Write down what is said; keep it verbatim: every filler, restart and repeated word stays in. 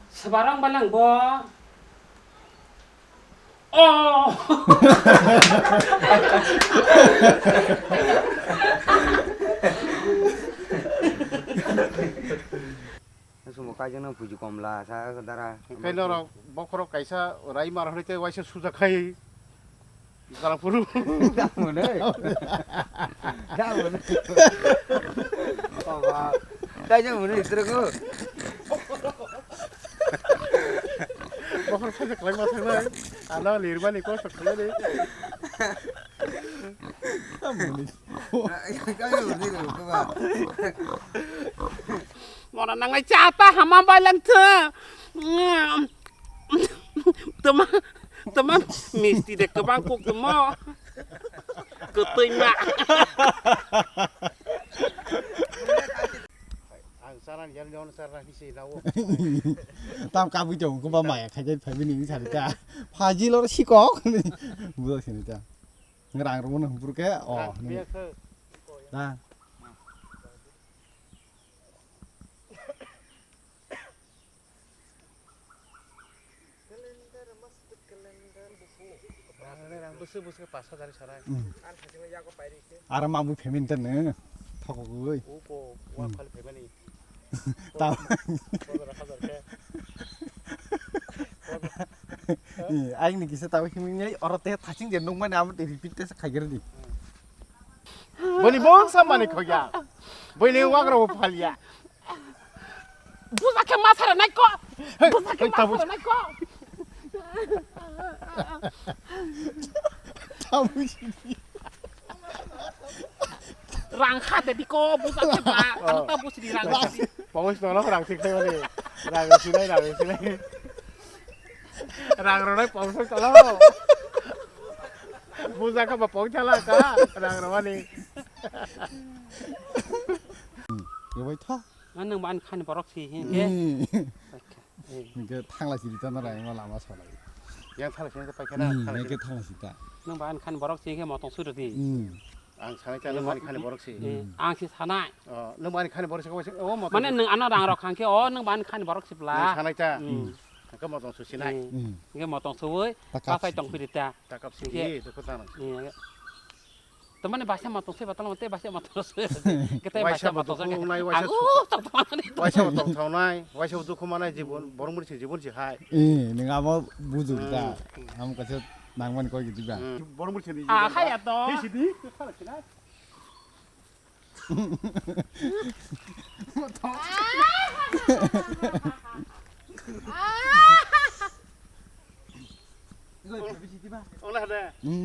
Sebarang balang bo. Oh. Sumo kaijaknai buji komla sa dara. Kaino rok bokhorok kaisa rai mar hwnwi tei waisa suja khai. Jalapuru. Damone. Damone. Baba. Kaijak mone istriko. Bokhorok saja khlai ma thangnai. Ano lirmani kosto khlai de. Damone. Kaijak mone ko ba. Mona nangnai cha ta hama bai lang tha. Tama, tama misti de kwbang kok tamo. Kwtwi ma. Ang saran yan yon saran hisi lawo. Tam kabui tong ko ba maya khai jai phaibini ni sari ta. Phaji lor sikok. Budak sini ta. Ngerang rong nang burke. Oh. Biasa. Ta. Rang rang bwswk bwswk pash hajar sanai. Hmm. Aro mamwi payment ten no thokgwi. Uko wa Hmm. khali payment ni. Ta. Pondro hajar khe. Ni aing ni kisa tawi himni oro te thaching je nung mani amo te repeat te khaigir di. Boni bong sa mani khoya. Boni wagra wo phalia. Busa khe ma sara nai ko. Hey, busa khe hey, ma tabu. Sara nai ko. Tabu sidi. Rang kha de di ko busa khe ma. Oh. Ano tabu sidi rang kha di. Pawis no rang sik thai wale. Rang sinai, rang sinai. Rang ronai pawis talo. Busa khe ma pawis thala ka. Rang ronani. Yobai tha. Nang ba ani khani borok si hinkhe. Hmm. Hinkhe thangla siri tana rai ma lama salai. Yang thangla siri ta paikha na, hmm, thangla hinkhe siri. Thangla sita. Nang ba ani khani borok si hinkhe motong suri di. Hmm. Ang sanai ta nang ba ani khani borok si. Eh, hmm. Ang si sanai. Oh, nang ba ani khani borok si ko, oh, motong. Mane nang ano rang rok khangkhe, oh, nang ba ani khani borok si bla. Nang sanai ta. Hmm. Hinkhe motong susinai. Hmm. Hmm. Hinkhe motong suwi, ta kap pasai si. Tong phiri ta. Ta kap si, hinkhe. Eh, to kota nang. Eh, Tamani baisa ma tong se ba tong te baisa ma tong se. Kete waisa baisa ma tong se. Nai, waisa. Ang su- u tok tong nai. Waisa ma tong tong nai, waisa dukhu manai jibon, borok muri se jibon se hai. Eh, nang amo buju da. Hmm. Am kaisa nang mani koi gidi ba. Hmm. Borok muri se ni. Ah, jibon hai ba. Ya to. Hei sidi. Ong na hade. Hmm.